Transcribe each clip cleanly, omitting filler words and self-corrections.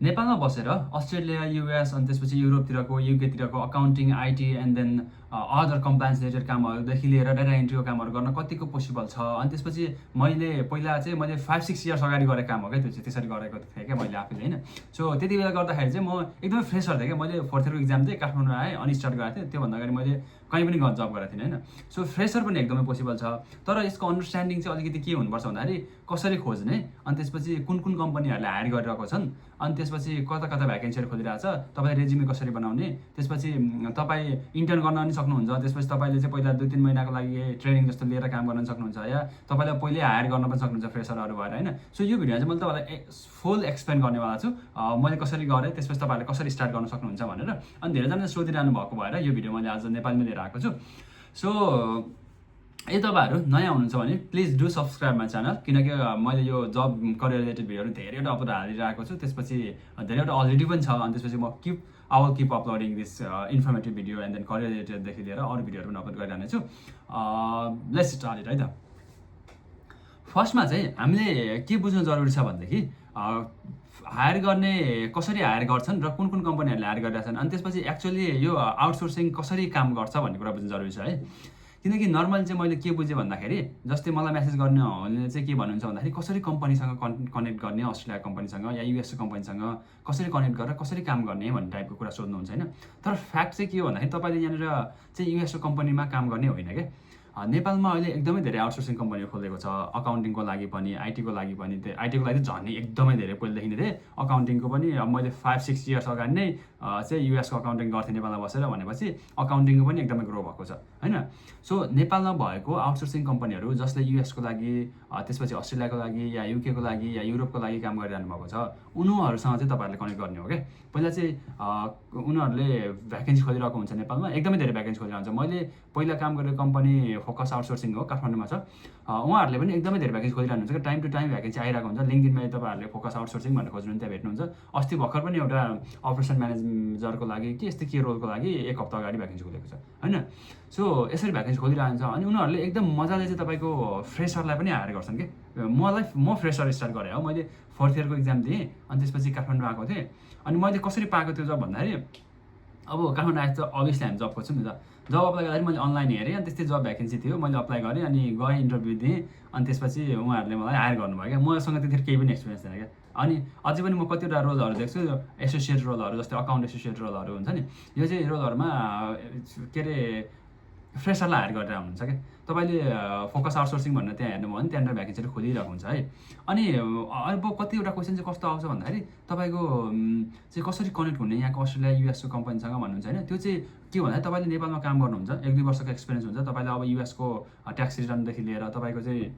नेपालमा बसेर Australia, US अनि त्यसपछि युरोपतिरको, युकेतिरको accounting, IT and then other compliance related कामहरूदेखि लिएर डाटा एन्ट्रीको कामहरू गर्न कतिको पोसिबल छ। अनि त्यसपछि मैले पहिला चाहिँ मैले 5-6 इयर्स अगाडि गरेको काम हो क्या त्यो चाहिँ, त्यसरी गरेको थिएँ क्या मैले आफैले होइन। सो त्यति बेला गर्दाखेरि चाहिँ म एकदमै फ्रेसर थिएँ क्या। मैले 4th इयरको इक्जाम चाहिँ काठमाडौँ आएँ अनि स्टार्ट गरेको थिएँ। त्योभन्दा अगाडि मैले कहीँ पनि जब गरेको थिइनँ होइन। सो फ्रेसर पनि एकदमै पोसिबल छ, तर यसको अन्डरस्ट्यान्डिङ चाहिँ अलिकति के हुनुपर्छ भन्दाखेरि कसरी खोज्ने, अनि त्यसपछि कुन कुन कम्पनीहरूले हायर गरिरहेको छन्, अनि त्यसपछि कता कता भ्याकेन्सीहरू खोलिरहेको छ, तपाईँ रेज्युमे कसरी बनाउने, त्यसपछि तपाईँ इन्टर्न गर्न पनि सक्नुहुन्छ। त्यसपछि तपाईँले चाहिँ पहिला 2-3 महिनाको लागि ट्रेनिङ जस्तो लिएर काम गर्न सक्नुहुन्छ, या तपाईँलाई पहिल्यै हायर गर्न पनि सक्नुहुन्छ फ्रेसरहरू भएर होइन। सो यो भिडियोमा चाहिँ मैले तपाईँलाई फुल एक्सप्लेन गर्नेवाला छु, मैले कसरी गरेँ, त्यसपछि तपाईँहरूले कसरी स्टार्ट गर्न सक्नुहुन्छ भनेर। अनि धेरैजना सोधिरहनु भएको भएर यो भिडियो मैले आज नेपालीमा लिएर आएको छु। सो यदि तपाईँहरू नयाँ हुनुहुन्छ भने please do subscribe my channel, किनकि मैले यो जब करियर रिलेटेड भिडियोहरू धेरैवटा अपलोड हालिरहेको छु। त्यसपछि धेरैवटा अलरेडी पनि छ, अनि त्यसपछि म I will keep uploading this informative video and then career related-देखि लिएर अरू भिडियोहरू पनि अपलोड गरिरहने छु। लेट्स स्टार्ट इट है त। फर्स्टमा चाहिँ हामीले के बुझ्नु जरुरी छ भनेदेखि हायर गर्ने कसरी हायर गर्छन् र कुन कुन कम्पनीहरूले हायर गरिरहेछन्, अनि त्यसपछि एक्चुअली यो आउटसोर्सिङ कसरी काम गर्छ भन्ने कुरा बुझ्नु जरुरी छ है। किनकि नर्मली चाहिँ मैले के बुझेँ भन्दाखेरि जस्तै मलाई मेसेज गर्नेहरूले चाहिँ के भन्नुहुन्छ भन्दाखेरि कसरी कम्पनीसँग कनेक्ट गर्ने, अस्ट्रेलिया कम्पनीसँग या युएसको कम्पनीसँग कसरी कनेक्ट गरेर कसरी काम गर्ने भन्ने टाइपको कुरा सोध्नुहुन्छ होइन। तर फ्याक्ट चाहिँ के हो भन्दाखेरि तपाईँले यहाँनिर चाहिँ युएसको कम्पनीमा काम गर्ने होइन क्या। नेपालमा अहिले एकदमै धेरै आउटसोर्सिङ कम्पनीहरू खोलेको छ, अकाउन्टिङको लागि पनि, आइटीको लागि पनि। आइटीको लागि चाहिँ झन् एकदमै धेरै पहिलेदेखि नै थिएँ। अकाउन्टिङको पनि अब मैले 5-6 इयर्स अगाडि नै चाहिँ युएसको अकाउन्टिङ गर्थेँ नेपालमा बसेर, भनेपछि अकाउन्टिङको पनि एकदमै ग्रो भएको छ होइन। सो नेपालमा भएको आउटसोर्सिङ कम्पनीहरू जसले युएसको लागि, त्यसपछि अस्ट्रेलियाको लागि या युकेको लागि या युरोपको लागि काम गरिरहनु भएको छ, उनीहरूसँग चाहिँ तपाईँहरूले कनेक्ट गर्ने हो क्या। पहिला चाहिँ उनीहरूले भ्याकेन्सी खोलिरहेको हुन्छ नेपालमा, एकदमै धेरै भ्याकेन्सी खोलिरहेको हुन्छ। मैले पहिला काम गरेको कम्पनी फोकस आउटसोर्सिङ हो, काठमाडौँमा छ। उहाँहरूले पनि एकदमै धेरै भ्याकेन्सी खोलिरहनु हुन्छ, टाइम टु टाइम भ्याकेन्सी आइरहेको हुन्छ। लिङ्क्डइनमा तपाईँहरूले फोकस आउटसोर्सिङ भनेर खोज्नु त्यहाँ भेट्नुहुन्छ। अस्ति भर्खर पनि एउटा अपरेसन म्यानेजरको लागि के यस्तै के रोलको लागि 1 हप्ता अगाडि भ्याकेन्सी खोलेको छ होइन। सो यसरी भ्याकेन्सी खोलिरहन्छ, अनि उनीहरूले एकदम मजाले चाहिँ तपाईँको फ्रेसरलाई पनि हायर गर्छन् कि। म फ्रेसर स्टार्ट गरेँ हो, मैले 4th इयरको इक्जाम दिएँ, अनि त्यसपछि काठमाडौँ आएको थिएँ। अनि मैले कसरी पाएको त्यो जब भन्दाखेरि अब काठमाडौँ आएछ अभियसली हामी जब खोज्छौँ नि त। जब अप्लाई गर्दाखेरि मैले अनलाइन हेरेँ, अनि त्यस्तै जब भ्याकेन्सी थियो, मैले अप्लाई गरेँ, अनि गएँ इन्टरभ्यू दिएँ, अनि त्यसपछि उहाँहरूले मलाई हायर गर्नुभयो क्या। मसँग त्यतिखेर केही पनि एक्सपिरियन्स थिएन क्या। अनि अझै पनि म कतिवटा रोलहरू देख्छु, एसोसिएट रोलहरू जस्तै अकाउन्ट एसोसिएट रोलहरू हुन्छ नि, यो चाहिँ रोलहरूमा के अरे फ्रेसरलाई हायर गरेर हुनुहुन्छ क्या। तपाईँले फोकस आउटसोर्सिङ भनेर त्यहाँ हेर्नुभयो भने त्यहाँनिर भ्याकेन्सीहरू खोलिरहेको हुन्छ है। अनि अब कतिवटा क्वेसन चाहिँ कस्तो आउँछ भन्दाखेरि तपाईँको चाहिँ कसरी कनेक्ट हुने यहाँको अस्ट्रेलिया युएसको कम्पनीसँग भन्नुहुन्छ होइन। त्यो चाहिँ के भन्दाखेरि तपाईँले नेपालमा काम गर्नुहुन्छ, 1-2 वर्षको एक्सपिरियन्स हुन्छ, तपाईँले अब युएसको ट्याक्स रिटर्नदेखि लिएर तपाईँको चाहिँ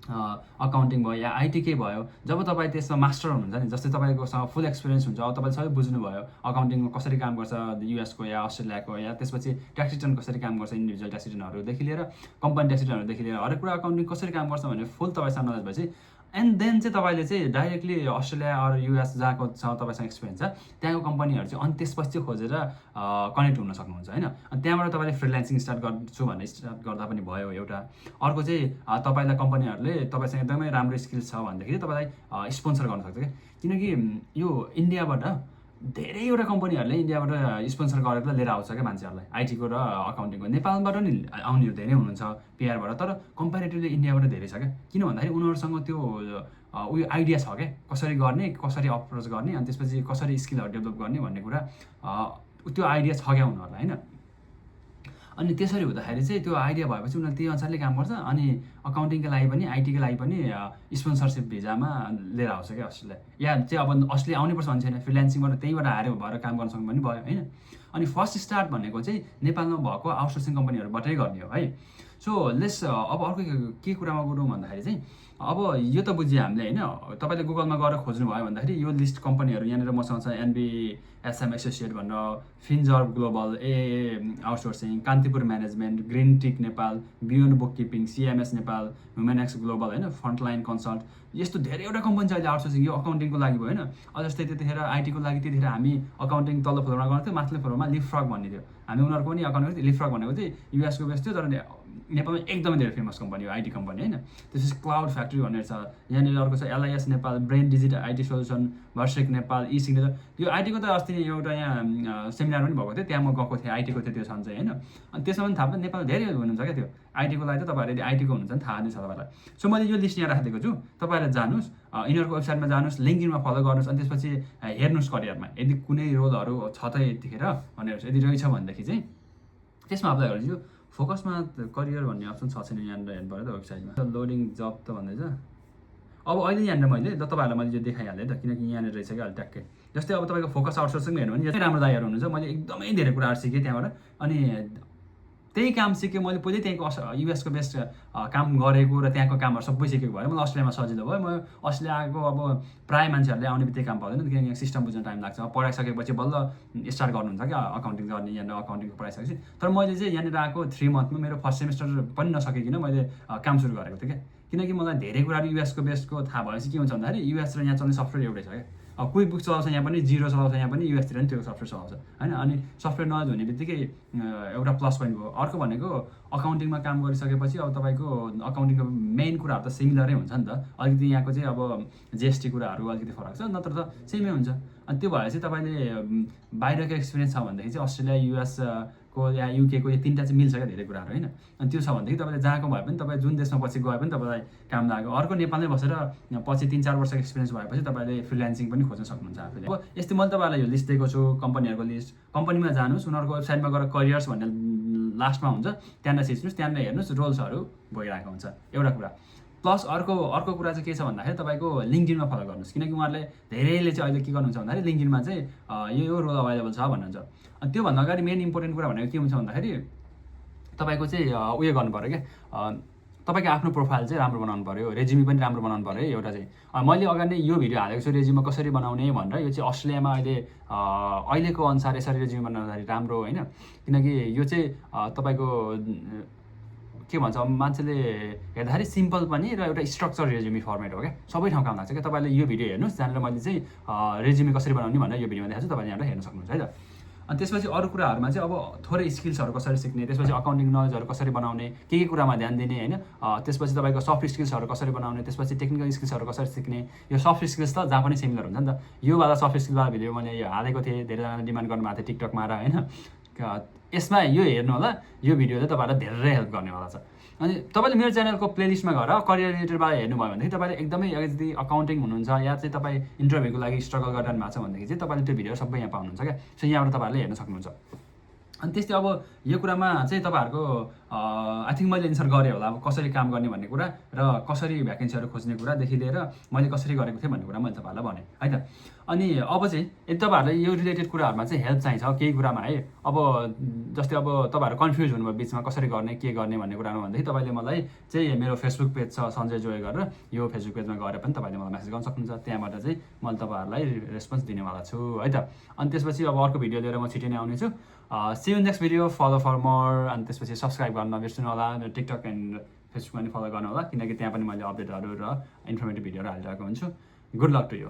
अकाउन्टिङ भयो या आइटीकै भयो, जब तपाईँ त्यसमा मास्टर हुनुहुन्छ नि, जस्तै तपाईँकोसँग फुल एक्सपिरियन्स हुन्छ, अब तपाईँले सबै बुझ्नुभयो अकाउन्टिङमा कसरी काम गर्छ युएसको या अस्ट्रेलियाको, या त्यसपछि ट्याक्स रिटर्न कसरी काम गर्छ, इन्डिभिजुअल ट्याक्स रिटर्नहरूदेखि लिएर कम्पनी ट्याक्स रिटर्नहरूदेखि लिएर हरेक कुरा अकाउन्टिङ कसरी काम गर्छ भन्ने फुल तपाईँसँग नलेज भएपछि, एन्ड देन चाहिँ तपाईँले चाहिँ डाइरेक्टली अस्ट्रेलिया अरू युएस जहाँको छ तपाईँसँग एक्सपिरियन्स छ त्यहाँको कम्पनीहरू चाहिँ, अनि त्यसपछि चाहिँ खोजेर कनेक्ट हुन सक्नुहुन्छ होइन। अनि त्यहाँबाट तपाईँले फ्रिल्यान्सिङ स्टार्ट गर्छु भनेर स्टार्ट गर्दा पनि भयो एउटा। अर्को चाहिँ तपाईँलाई कम्पनीहरूले तपाईँसँग एकदमै राम्रो स्किल्स छ भनेदेखि तपाईँलाई स्पोन्सर गर्न सक्छ क्या। किनकि यो इन्डियाबाट धेरैवटा कम्पनीहरूले इन्डियाबाट स्पोन्सर गरेर लिएर आउँछ क्या मान्छेहरूलाई, आइटीको र अकाउन्टिङको। नेपालबाट नि आउनेहरू धेरै हुनुहुन्छ पिआरबाट, तर कम्पेरिटिभली इन्डियाबाट धेरै छ क्या। किन भन्दाखेरि उनीहरूसँग त्यो उयो आइडिया छ क्या, कसरी गर्ने, कसरी अप्रोच गर्ने, अनि त्यसपछि कसरी स्किलहरू डेभलप गर्ने भन्ने कुरा त्यो आइडिया छ क्या उनीहरूलाई होइन। अनि त्यसरी हुँदाखेरि चाहिँ त्यो आइडिया भएपछि उनीहरूले त्यही अनुसारले काम गर्छ, अनि अकाउन्टिङको लागि पनि आइटीको लागि पनि स्पोन्सरसिप भिजामा लिएर आउँछ क्या अस्ट्रेलिया। या चाहिँ अब अस्ट्रेलिया आउनुपर्छ भन्ने छैन, फ्रिल्यान्सिङबाट त्यहीँबाट हायर भएर काम गर्न सक्नु पनि भयो होइन। अनि फर्स्ट स्टार्ट भनेको चाहिँ नेपालमा भएको आउटसोर्सिङ कम्पनीहरूबाटै गर्ने हो है। सो लेट्स अब अर्को के कुरामा गरौँ भन्दाखेरि चाहिँ अब यो त बुझ्यो हामीले होइन। तपाईँले गुगलमा गएर खोज्नुभयो भन्दाखेरि यो लिस्ट कम्पनीहरू यहाँनिर मसँग छ, एनबीएसएम एसोसिएट भनेर, Finserv global, AA outsourcing, Kantipur management, green tick Nepal, beyond book keeping, CMS Nepal, HumanX global होइन, फ्रन्टलाइन कन्सल्ट, यस्तो धेरैवटा कम्पनी छ अहिले आउटसोर्सिङ। यो अकाउन्टिङको लागि भयो होइन। जस्तै त्यतिखेर आइटीको लागि त्यतिखेर हामी अकाउन्टिङ तल्लो फ्लोरमा गर्थ्यौँ, माथिल्लो फ्लोरमा लिपफ्रग भन्ने थियो। हामी उनीहरूको पनि अकाउन्टिङ लिपफ्रग भनेको चाहिँ युएसको बेस थियो, तर नेपालमा एकदमै धेरै फेमस कम्पनी हो, आइटी कम्पनी होइन। त्यसपछि क्लाउड फ्याक्ट्री भन्ने छ, यहाँनिर अर्को छ LIS Nepal, brain digital IT solution, भर्सेक नेपाल, ई सिग्नेचर। यो आइटीको त अस्ति एउटा यहाँ सेमिनार पनि भएको थियो, त्यहाँ म गएको थिएँ, आइटीको थियो त्यो सन्चै होइन। अनि त्यसमा पनि थाहा भयो नेपालमा धेरै हुनुहुन्छ क्या त्यो आइटीको लागि। त तपाईँहरूले यदि आइटीको हुनुहुन्छ भने थाहा नै छ तपाईँलाई। सो मैले यो लिस्ट यहाँ राखिदिएको छु, तपाईँहरूले जानुहोस्, यिनीहरूको वेबसाइटमा जानुहोस्, लिङ्किनमा फलो गर्नुहोस्, अनि त्यसपछि हेर्नुहोस् करियरमा यदि कुनै रोलहरू छ त यतिखेर भनेर, यदि रहेछ भनेदेखि चाहिँ त्यसमा अप्लाई गरिदिन्छु। फोकसमा करियर भन्ने अप्सन छ छैन यहाँनिर हेर्नु पऱ्यो त वेबसाइटमा। लोडिङ जब त भन्दैछ। अब अहिले यहाँनिर मैले तपाईँहरूलाई मैले यो देखाइहालेँ त, किनकि यहाँनिर रहेछ कि अहिले ट्याक्कै। जस्तै अब तपाईँको फोकस आउटसोर्सिङ हेर्नु भने राम्रो दाइहरू हुनुहुन्छ, मैले एकदमै धेरै कुराहरू सिकेँ त्यहाँबाट। अनि त्यही काम सिकेँ मैले, पहिल्यै त्यहीँको US को बेस्ट काम गरेको र त्यहाँको कामहरू सबै सिकेको भएर मलाई अस्ट्रेलियामा सजिलो भयो। म अस्ट्रेलियाको अब प्रायः मान्छेहरूले आउने बित्तिकै काम पाउँदैन, किनकि यहाँ सिस्टम बुझ्न टाइम लाग्छ। पढाइसकेपछि बल्ल स्टार्ट गर्नुहुन्छ क्या अकाउन्टिङ गर्ने, यहाँनिर अकाउन्टिङको पढाइसकेपछि। तर मैले चाहिँ यहाँनिर आएको 3 मन्थमा मेरो फर्स्ट सेमेस्टर पनि नसकिकन मैले काम सुरु गरेको थिएँ क्या। किनकि मलाई धेरै कुराहरू US को बेस्टको थाहा भएपछि के हुन्छ भन्दाखेरि US र यहाँ चल्ने सफ्टवेयर एउटै छ क्या। अब क्विक बुक चलाउँछ यहाँ पनि, जिरो चलाउँछ यहाँ पनि, US तिर पनि त्यो सफ्टवेयर चलाउँछ होइन। अनि सफ्टवेयर नलेज हुने बित्तिकै एउटा प्लस पोइन्ट भयो। अर्को भनेको अकाउन्टिङमा काम गरिसकेपछि अब तपाईँको अकाउन्टिङको मेन कुराहरू त सिमिलरै हुन्छ नि त, अलिकति यहाँको चाहिँ अब GST कुराहरू अलिकति फरक छ, नत्र त सेमै हुन्छ। अनि त्यो भएर चाहिँ तपाईँले बाहिरको एक्सपिरियन्स छ भनेदेखि चाहिँ अस्ट्रेलिया, US को या UK को यो 3टा चाहिँ मिल्छ क्या धेरै कुराहरू होइन। अनि त्यो छ भनेदेखि तपाईँले जहाँको भए पनि, तपाईँ जुन देशमा पछि गए पनि तपाईँलाई काम लाग्यो। अर्को नेपालमै बसेर पछि 3-4 वर्षको एक्सपिरियन्स भएपछि तपाईँले फ्रिल्यान्सिङ पनि खोज्न सक्नुहुन्छ आफूले। अब यस्तै मैले तपाईँलाई यो लिस्ट दिएको छु, कम्पनीहरूको लिस्ट। कम्पनीमा जानुहोस्, उनीहरूको वेबसाइटमा गएर करियर्स भन्ने लास्टमा हुन्छ, त्यहाँनिर छिच्नुहोस्, त्यहाँनिर हेर्नुहोस् रोल्सहरू भइरहेको हुन्छ, एउटा कुरा। प्लस अर्को कुरा चाहिँ के छ भन्दाखेरि तपाईँको लिङ्किनमा फलो गर्नुहोस्, किनकि उहाँहरूले धेरैले चाहिँ अहिले के गर्नुहुन्छ भन्दाखेरि लिङ्किनमा चाहिँ यो रोल अभाइलेबल छ भन्नुहुन्छ। अनि त्योभन्दा अगाडि मेन इम्पोर्टेन्ट कुरा भनेको के हुन्छ भन्दाखेरि तपाईँको चाहिँ उयो गर्नु पऱ्यो क्या, तपाईँको आफ्नो प्रोफाइल चाहिँ राम्रो बनाउनु पऱ्यो, रेज्युमी पनि राम्रो बनाउनु पऱ्यो है एउटा चाहिँ। मैले अगाडि नै यो भिडियो हालेको छु रेज्युमी कसरी बनाउने भनेर। यो चाहिँ अस्ट्रेलियामा अहिलेको अनुसार यसरी रेज्युमी बनाउँदाखेरि राम्रो होइन, किनकि यो चाहिँ तपाईँको के भन्छ मान्छेले हेर्दाखेरि सिम्पल पनि र एउटा स्ट्रक्चर रेज्युमी फर्मेट हो क्या, सबै ठाउँ काम लाग्छ क्या। तपाईँले यो भिडियो हेर्नुहोस्, जहाँनिर मैले चाहिँ रेज्युमी कसरी बनाउने भनेर यो भिडियोमा देखाएको छु, तपाईँले यहाँबाट हेर्न सक्नुहुन्छ है त। अनि त्यसपछि अरू कुराहरूमा चाहिँ अब थोरै स्किल्सहरू कसरी सिक्ने, त्यसपछि अकाउन्टिङ नलेजहरू कसरी बनाउने, के कुरामा ध्यान दिने होइन। त्यसपछि तपाईँको सफ्ट स्किल्सहरू कसरी बनाउने, त्यसपछि टेक्निकल स्किल्सहरू कसरी सिक्ने। यो सफ्ट स्किल्स त जहाँ पनि सिमिलर हुन्छ नि त। योवाला सफ्ट स्किलवाला भिडियो मैले हालेको थिएँ, धेरैजनाले डिमान्ड गर्नुभएको थियो टिकटकमा र होइन। यसमा यो हेर्नु होला, यो भिडियोले तपाईँहरूलाई धेरै हेल्प गर्नेवाला छ। अनि तपाईँले मेरो च्यानलको प्लेलिस्टमा गएर करियर रिलेटेडबाट हेर्नुभयो भनेदेखि तपाईँले एकदमै यदि अकाउन्टिङ हुनुहुन्छ या चाहिँ तपाईँ इन्टरभ्यूको लागि स्ट्रगल गरिरहनु भएको छ भनेदेखि चाहिँ तपाईँले त्यो भिडियो सबै यहाँ पाउनुहुन्छ क्या। सो यहाँबाट तपाईँहरूले हेर्न सक्नुहुन्छ। अनि त्यस्तै अब यो कुरामा चाहिँ तपाईँहरूको आई थिङ्क मैले एन्सर गरेँ होला, अब कसरी काम गर्ने भन्ने कुरा र कसरी भ्याकेन्सीहरू खोज्ने कुरादेखि लिएर मैले कसरी गरेको थिएँ भन्ने कुरा मैले तपाईँहरूलाई भनेँ है त। अनि अब चाहिँ यदि तपाईँहरूलाई यो रिलेटेड कुराहरूमा चाहिँ हेल्प चाहिन्छ केही कुरामा है, अब जस्तै अब तपाईँहरू कन्फ्युज हुनुभयो बिचमा कसरी गर्ने के गर्ने भन्ने कुरामा भनेदेखि तपाईँले मलाई चाहिँ मेरो फेसबुक पेज छ सञ्जय जोय गरेर, यो फेसबुक पेजमा गएर पनि तपाईँले मलाई मेसेज गर्न सक्नुहुन्छ। त्यहाँबाट चाहिँ मैले तपाईँहरूलाई रेस्पोन्स दिनेवाला छु है त। अनि त्यसपछि अब अर्को भिडियो लिएर म छिटै नै आउनेछु। See you next video, follow for more. अनि त्यसपछि सब्सक्राइब गर्न नबिर्सनु होला, टिकटक एन्ड फेसबुकमा पनि फलो गर्नु होला, किनकि त्यहाँ पनि मैले अपडेटहरू र इन्फर्मेटिभ भिडियोहरू हालिरहेको हुन्छु। Good luck to you.